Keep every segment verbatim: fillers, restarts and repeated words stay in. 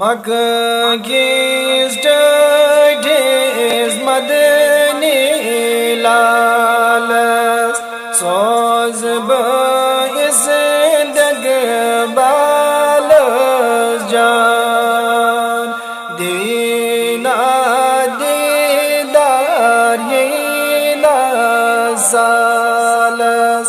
مکہٕ کِس ٹٲٹھِس مدنی لالس سوزٕ بہٕ اِستقبالس جان۔ دیٖنا دیٖدار ییٖنا سالس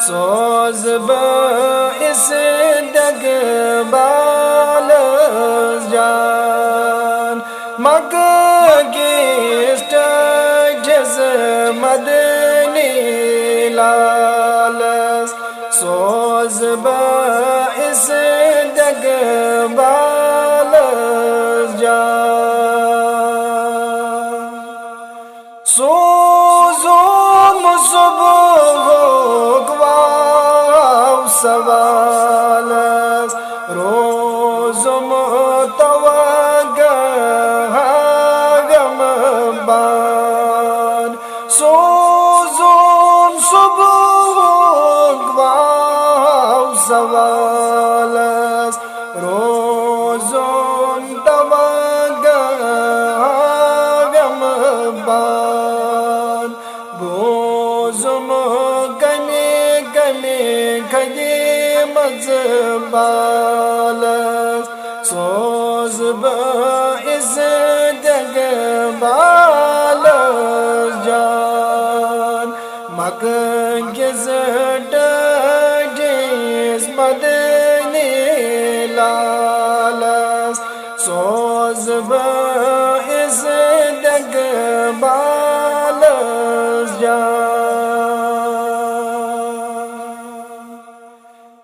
سوزٕ بہٕ اِستقبالس جان۔ مکہٕ کِس ٹٲٹھِس مدنی لالس سوزٕ بہٕ اِستقبالس جان۔ سوزُم صبحُک واو سوالس، روزُم توقع ہاوٮ۪م بان۔ سوزُم صبحُک واو سوالس، روزُم توقع ہاوٮ۪م بان۔ بوزُم کمہِ کمہِ خدمژ بالس، سوزٕ بہٕ اِستقبالس جان۔ مکہٕ کِس ٹٲٹھِس مدنی لالس سوزٕ بہٕ اِستقبالس جان۔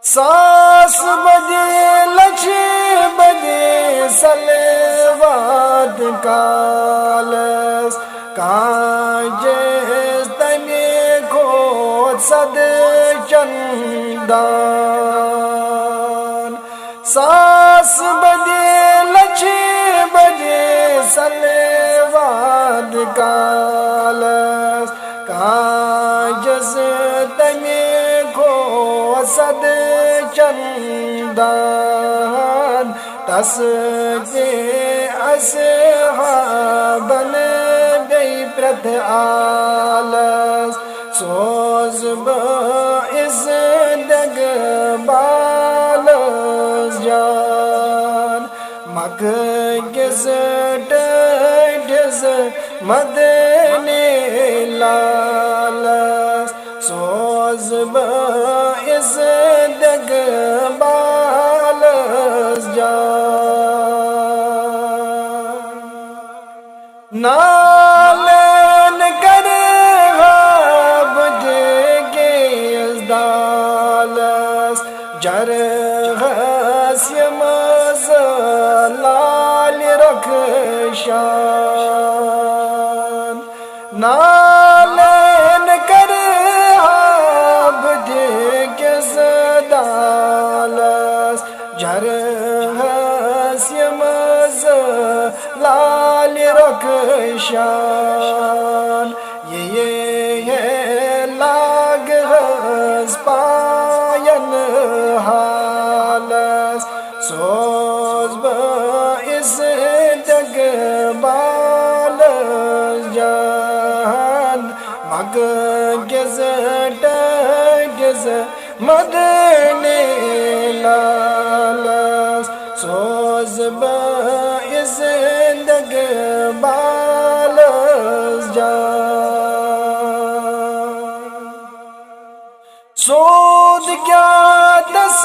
ساس بجے لچھ بجے صلوات کالس، کانٛہہ جس تمہِ کھۄتہٕ صد چندان۔ ساس بجے لچھ بجے صلوات کالس، کانٛہہ جس تمہِ کھۄتہٕ صد چندان۔ تس تہِ اصحابن بیٚیہِ پرٛٮ۪تھ آلس، سوزٕ بہٕ اِستقبالس جان۔ مکہٕ کِس ٹٲٹھِس مدنی لالس سوزٕ بہٕ اِستقبالس جان۔ نالن کرٕ ہا بہٕ دِگِس دالس، جرحس یِم زٕ لالہِ رخشان۔ نالن کرٕ ہا بہٕ دِگِس دالس، جرحس یِم زٕ لالہِ رخشان۔ یہِ ہے لاگہس پاین حالس، سوزٕ بہٕ اِستقبالس جان۔ مکہٕ کِس ٹٲٹھِس مدنی لالس سوزٕ بہٕ اِستقبالس جان۔ سود کیٛاہ تس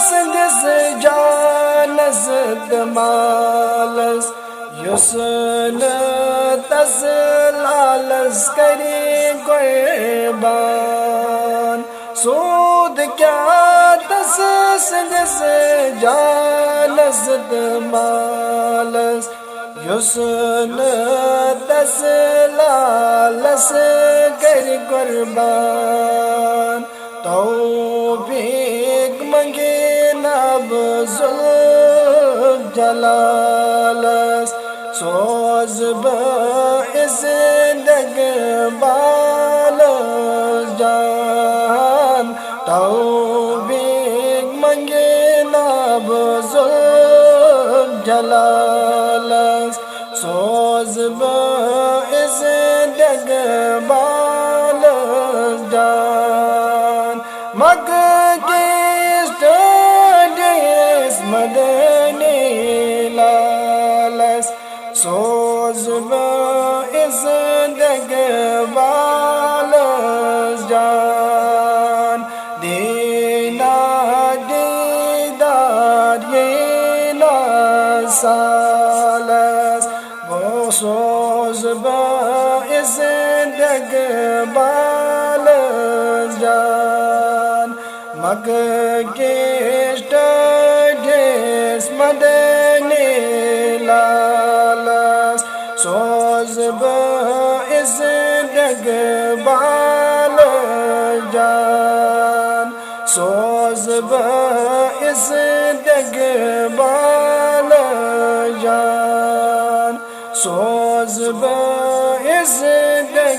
سٕنٛدِس جانس تہٕ مالس، یُس نہٕ تس لالس کرِ قربان۔ سود کیٛاہ تس سٕنٛدِس جانس تہٕ مالس، یُس نہٕ تس لالس کرِ قربان۔ توفیق منگے نب ذوالجلالس، سوزٕ بہٕ اِستقبالس جان۔ توفیق منگے نب ذوالجلالس۔ لالس سوز بہٕ اِستقبالس جان، مکہٕ کِس ٹٲٹھِس مدنی لالس سوز بہٕ اِستقبالس جان۔ دینا دیدار یینا سالس، بہٕ سوز بہٕ اِستقبالس جان۔ مکہٕ کِس ٹٲٹھِس مدنی لالس سوز بہٕ اِستقبالس جان، سوز بہٕ اِستقبالس جان، سوز بہٕ اِستقبالس